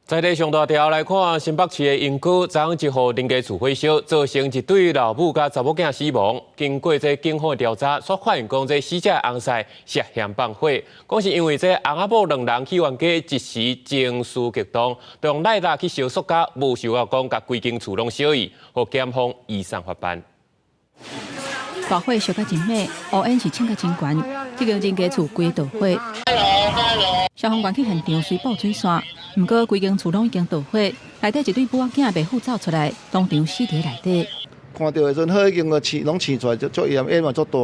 在地上大條來看，新北市的鶯歌昨昏一戶人家厝火燒，造成一對老母佮查某囝死亡。經過這警方的調查，煞發現講這死者翁婿涉嫌放火，講是因為這翁仔某兩人去冤家一時情緒激動，用賴打去燒塑膠，無想到講共規間厝攏燒去，予檢方移送法辦。大火燒甲真猛，烏煙是衝甲真懸，這間人家厝規個著火。消防員去現場隨布水線，毋過規間厝攏已經著火，內底一對母仔囝袂赴走出來，當場死佇內底。看著的時陣，火已經個起攏起出來，就足煙，煙嘛足大，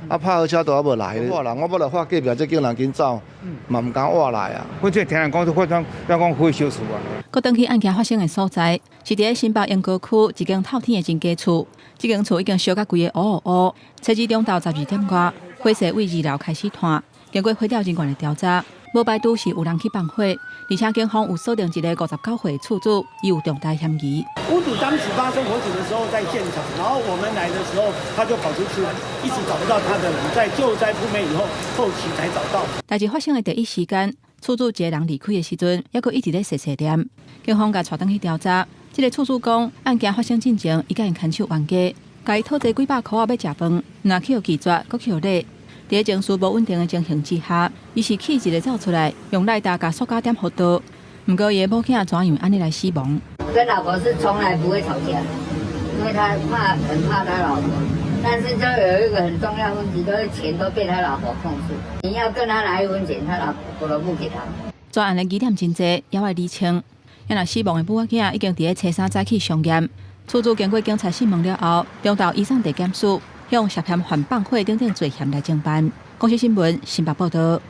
啊，拍火車都猶無來。我人我欲來看隔壁這間人緊走，嘛毋敢活來啊。反正聽人講，火講講火燒厝啊。閣轉去案件發生的所在，是佇咧新北鶯歌區一間透天的人家厝，這間厝已經燒甲規个烏烏烏。初二中晝12點外，火勢為二樓開始湠，經過火調人員的調查，無排除是有人去放火，而且警方有鎖定一个59歲的厝主，伊有重大嫌疑。屋主當時發生火警的時候在現場，然後我們來的時候他就跑出去，一直找不到他的人，在救災撲滅以後，後期才找到。代誌發生的第一時間，厝主一个人離開的時陣，猶閣一直咧細細念。警方共帶轉去調查，這个厝主講，案件發生進前，伊佮𪜶牽手冤家，共伊討債幾百箍仔欲食飯，若去予拒絕，閣去予勒。佇情緒無穩定的情形之下，伊是氣一个走出來，用賴打共塑膠點予刀。毋過伊的某囝怎樣按呢來死亡？跟老婆是從來不會吵架，因為他怕很怕他老婆。但是就有一個很重要問題，就是錢都被他老婆控制。你要跟他拿一分錢，他老婆都不給他。專案的疑點真濟，猶愛釐清。因若死亡的母仔囝已經佇咧初三早起相驗，厝主經過警察訊問了後，中晝移送地檢署，向涉嫌犯放火等等罪嫌來偵辦。公視新聞新北報導。